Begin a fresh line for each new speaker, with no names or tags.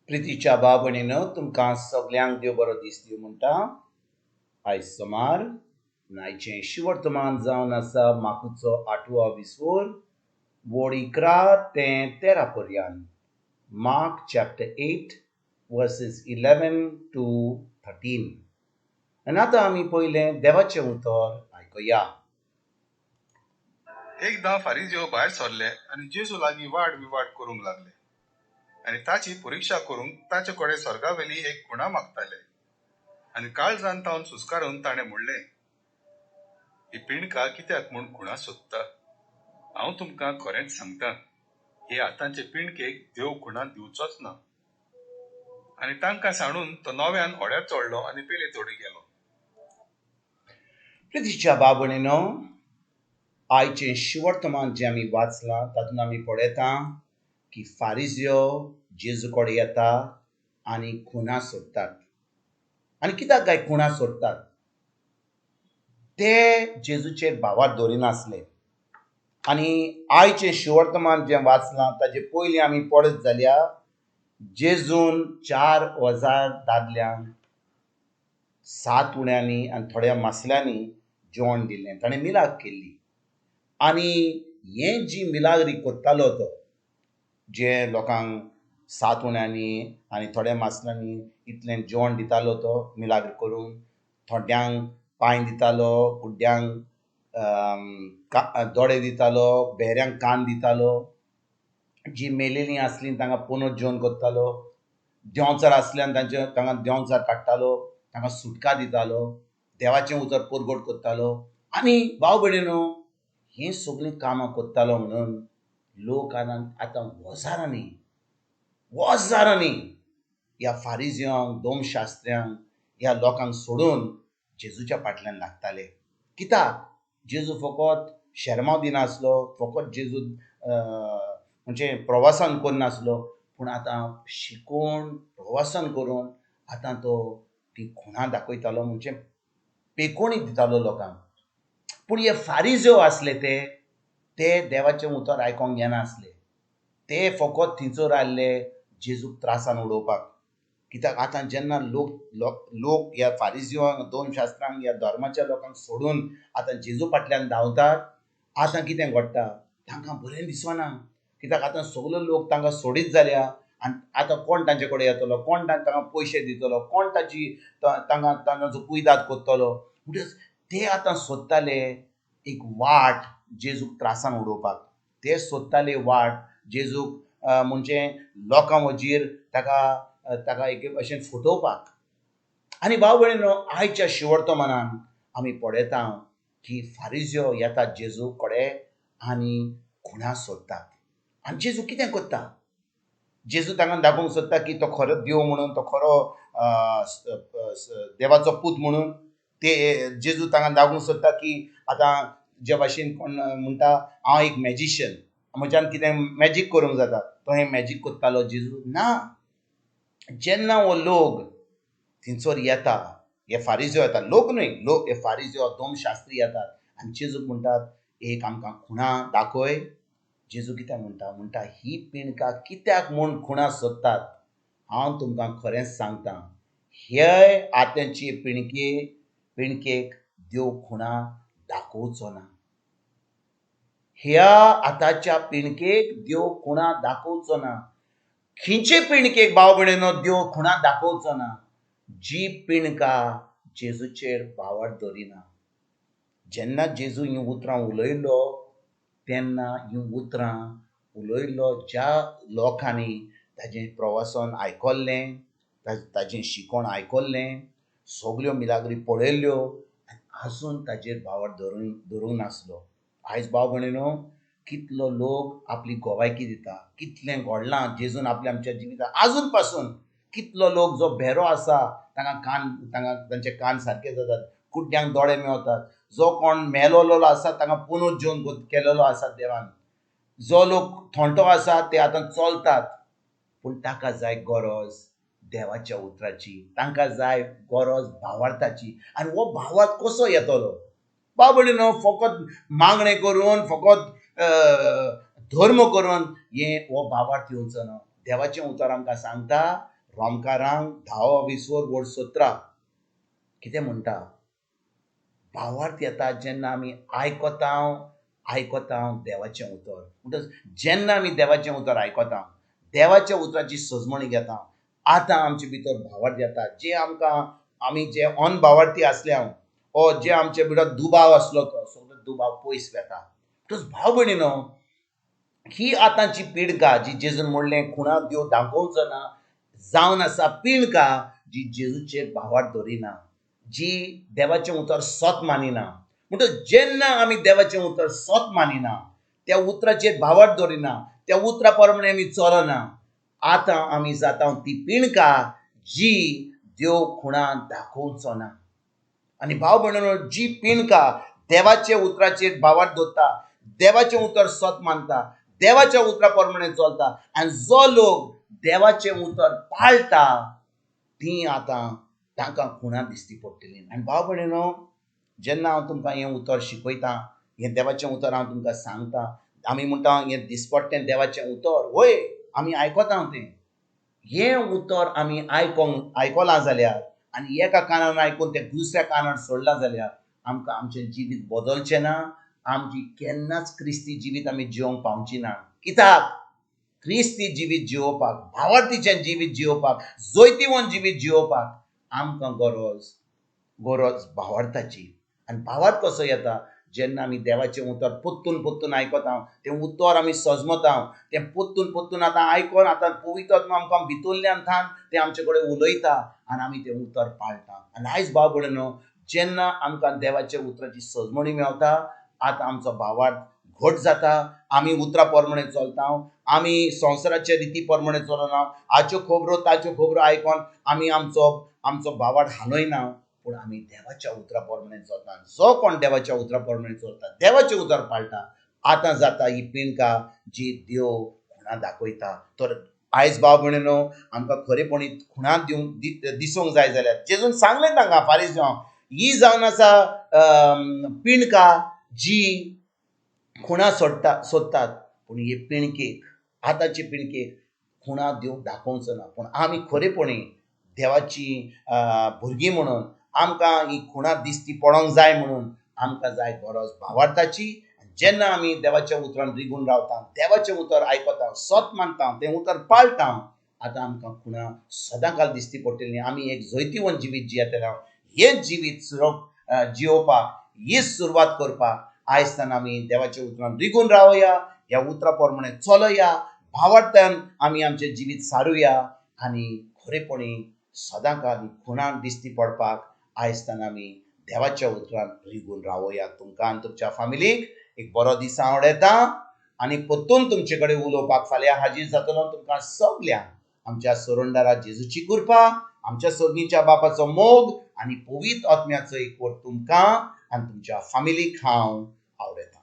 प्रितीच्या भाव भयणीनो, तुमकां सगल्यांक देव बरो दीस दिवं म्हणटा. आयज सोमार, आयचें शिवर्तमान जावन आसा माकुचो आठवो विसवोर, वोड 11 ते 13 पर्यंत. Mark chapter 8 verses 11 to 13. आनी आतां आमी पयलें देवाचें उतर आयकुया.
एकदां फारिज्यो भायर सरले आनी जेजू लागीं वाद विवाद करूंक लागले आनी ताची परिक्षा करूंक ताचे कडेन स्वर्गावेली एक खुणा मागताले. आनी काळजान तावन सुस्कारून ताणें म्हणलें, ही पिंडका कित्याक म्हूण खुणा सोदता? हांव तुमकां खरेंच सांगता, हे आतांचे पिंडकेक देव खुणा दिवचोच ना. आनी तांकां सांडून तो नव्यान होड्यार चडलो आनी पेले तोडी गेलो.
प्रितीच्या भाव भयणीनो, आयचें शिवर्तमान जें आमी वाचलां तातूंत आमी पळयता की फारिज्यो जेजू कडेन येता आनी खुणा सोदतात. आनी कित्याक काय खुणा सोदतात? ते जेजूचेर भावार दवरिनासले. आनी आयचें शिवर्तमान जें वाचलां ताजे पयलीं आमी पळयत जाल्यार जेजून 4000 दादल्यांक 7 उण्यांनी आनी थोड्या मासल्यांनी जेवण दिल्लें. ताणें मिलाग केल्ली. आनी हें जी मिलाग्री करतालो तो जे लोकांक 7 उण्यांनी आनी थोड्या मासल्यांनी इतलें जेवण दितालो तो मिलाग्र करून, थोड्यांक पांय दितालो, कुड्ड्यांक दोळे दितालो, भेऱ्यांक कान दितालो, जी मेलेलीं आसलीं तांकां पुनर्जीवन जेवण करतालो, देंवचार आसल्यान तांचे तांकां देंवचार काडटालो, तांकां सुटका दितालो, देवाचें उतर परगट करतालो. आनी भाव भयणीनो, हीं सगळीं कामां करतालो म्हणून लोक आतां हजारांनी हजारांनी ह्या फारिज्यांक, दोमशास्त्र्यांक, ह्या लोकांक सोडून जेजूच्या फाटल्यान लागताले. कित्याक? जेजू फकत शेरमांव दिनासलो, फकत जेजू म्हणजे प्रवासान करनासलो, पूण आतां शिकोवन प्रवासन करून आतां तो ती खुणा दाखयतालो, म्हणजे पेकोणी दितालो लोकांक. पूण हे फारिज्यो आसले ते देवाचें उतर आयकोंक येनासले. ते फकत थंयसर आयिल्ले जेजूक त्रासान उडोवपाक. कित्याक आतां जेन्ना लोक लोक ह्या फारिज्यांक, दोमशास्त्रांक, ह्या धर्माच्या लोकांक सोडून आतां जेजू फाटल्यान धांवतात, आतां कितें घडटा तांकां बरें दिसना. कित्याक आतां सगलो लोक तांकां सोडीत जाल्या आनी आतां कोण तांचे कडेन येतलो, कोण तांकां पयशे दितलो, कोण ताची तांकां तांचो कुयदाद करतलो. म्हणटच ते आतां सोदताले एक वाट जेजूक त्रासान उडोवपाक. ते सोदताले वाट जेजूक म्हणजे लोकां वजीर ताका ताका एक अशें फटोवपाक. आनी भाव भयणीनो, आयच्या शिवर्तमानान आमी पळयता की फारिज्यो येतात जेजू कडेन आनी खुणा सोदतात. आनी जेजू कितें करता? जेजू तांकां दाखोवंक सोदता की तो खरो देव म्हणून, तो खरो देवाचो पूत म्हणून. ते जेजू तांकां दाखोवंक सोदता की आतां जे भाशेन कोण म्हणटा हांव एक मॅजिशियन, म्हज्यान कितें मॅजीक करूंक जाता, तो हें मॅजीक करतालो जेजू ना. जेन्ना हो लोक थंयसर येता, हे फारिज्यो येता, लोक न्हय लोक, हे फारिज्यो दोमशास्त्री येतात आनी जेजूक म्हणटात एक आमकां खुणा दाखय. जेजू कित्याक म्हणटा? म्हणटा ही पिंडका कित्याक म्हूण खुणा सोदतात? हांव तुमकां खरेंच सांगता, हे आत्यांची पिंडकेक देव खुणा दाखोवचो ना. ह्या आतांच्या पिंडकेक देव खुणा दाखोवचो ना. खंयचे पिंडकेक भाव भयणीनो देव खुणा दाखोवचो ना? जी पिंडका जेजूचेर भावार दवरिना. जेन्ना जेजू हीं उतरां उलयलो तेन्ना हीं उतरां उलयलो ज्या लोकांनी ताजें प्रवासन आयकल्लें, ताजें शिकोण आयकल्लें, सगल्यो मिलाग्री पळयल्ल्यो आनी आजून ताजेर भावार धरूंक नासलो. आयज भाव भयणीनो, कितलो लोक आपली गोवायकी दिता, कितलें घडलां जेजून आपल्या आमच्या जिवितांत. आजून पासून कितलो लोक जो भेरो आसा तांकां कान, तांकां तांचे कान सारके जातात, कुड्ड्यांक दोळे मेवतात, जो कोण मेलोलो आसा तांकां पुनर्जीवन केलेलो आसा देवान, जो लोक थोंटो आसा ते आतां चलतात. पूण ताका जाय गरज देवाच्या उतराची, तांकां जाय गरज भावार्थाची. आनी हो भावार्थ कसो येतलो? भाव भयणीनो, फकत मागणें करून, फकत धर्म करून हे हो भावार्थ येवचो ना. देवाचें उतर आमकां सांगता रोमकारांक धावो विसोर वोर 17 कितें म्हणटा? भावार्थ येता जेन्ना आमी आयकता आयकता देवाचें उतर. म्हणटच जेन्ना आमी देवाचें उतर आयकता, देवाच्या उतराची सजमणी घेता, आतां आमचे भितर भावार्थ येता. जे आमकां आमी जे अनभावार्थी आसले हांव ओ जे आमचे भितर दुबाव आसलो तो सगळो दुबाव पयस वेता. तूच भाव भयणीनो, ही आतांची पिडका जी जेजून म्हणलें खुणा देव दाखोवचो ना जावन आसा पिणका जी जेजूचेर भावार्थ दवरिना, जी देवाचें उतर सत मानिना. म्हणटच जेन्ना आमी देवाचें उतर सत मानिना, त्या उतराचेर भावार्थ दवरिना, त्या उतरा प्रमाणे आमी चलना, आतां आमी जाता ती पिणका जी देव खुणा दाखोवचो ना. आनी भाव भयणीनो, जी पिणका देवाच्या उतराचेर भावार्थ दवरता, देवाचें उतर सत मानता, देवाच्या उतरा प्रमाणे चलता आनी जो लोक देवाचें उतर पाळटा ती आतां तांकां खुणा दिसती पडटली. आनी भाव भयणीनो, जेन्ना हांव तुमकां हें उतर शिकयतां, हें देवाचें उतर हांव तुमकां सांगता, आमी म्हणटा हें दिसपट्टें देवाचें उतर, वय आमी आयकता तें. हें उतर आमी आयकलां जाल्यार आनी एका कानान आयकून तें दुसऱ्या कानान सोडलां जाल्यार आमकां आमचें जिवीत बदलचें ना, आमची केन्नाच क्रिस्ती जिवीत आमी जिवंक पावची ना. कित्याक? क्रिस्ती जिवीत जिवोवपाक, भावार्थीचें जिवीत जिवोवपाक, जैतिवंत जिवीत जिवोवपाक आमकां गरज गरज भावार्थाची. आनी भावार्थ कसो येता? जेन्ना आमी देवाचें उतर पोत्तून पोत्तून आयकता, तें उतर आमी सजमता, तें पोत्तून पोत्तून आतां आयकोन आतां पवित्र आत्मा आमकां भितरल्यान थान तें आमचे कडेन उलयता आनी आमी तें उतर पाळटा. आनी आयज भाव भयणीनो, जेन्ना आमकां देवाच्या उतराची सजमणी मेवता, आतां आमचो भावार्थ घट जाता, आमी उतरा प्रमाणे चलता, आमी संवसाराच्या रिती प्रमाणे चलना, हाच्यो खबरो ताच्यो खबरो आयकोन आमी आमचो आमचो भावार्थ हालयना, पूण आमी देवाच्या उतरा प्रमाणे चलता. जो कोण देवाच्या उतरा प्रमाणे चलता, देवाचें उतर पाळटा, आतां जाता ही पिणका जी देव खुणा दाखयता. तर आयज भाव भयणीनो, आमकां खरेपणी खुणा दिवंक दिसूंक जाय जाल्यार जेजून सांगलें तांकां फारीजयांक, ही जावन आसा पिणका जी खुणा सोडटा सोदतात, पूण हे पिणकेक आतांचे पिणकेक खुणा देव दाखोवचो ना. पूण आमी खरेपणी देवाची भुरगीं म्हणून आमकां ही खुणा दिसती पडोंक जाय म्हणून आमकां जाय गरज भावार्थाची. जेन्ना आमी देवाच्या उतरान रिगून रावता, देवाचें उतर आयकता, सत मानता, तें उतर पाळटा, आतां आमकां खुणा सदांकाल दिसती पडटली. आमी एक जैतिवंत जिवीत जियेतले. हें जिवीत जियोवपाक, ही सुरवात करपाक आयज तान आमी देवाच्या उतरान रिगून रावया, ह्या उतरा प्रमाणे चलया, भावार्थान आमी आमचें जिवीत सारुया आनी खरेपणी सदांकाल खुणा दिसती पडपाक आयज तान आमी देवाच्या उतरान रिगून रावया. तुमकां आनी तुमच्या फामिलीक एक बरो दीस आवडटा आनी परतून तुमचे कडेन उलोवपाक फाल्यां हाजीर जातलो. तुमकां सगल्यांक आमच्या सोरंडारा जेजूची कृपा, आमच्या सोगीच्या बापाचो मोग आनी पवित्र आत्म्याचो एकवट तुमकां आनी तुमच्या फामिलीक हांव आवडटा.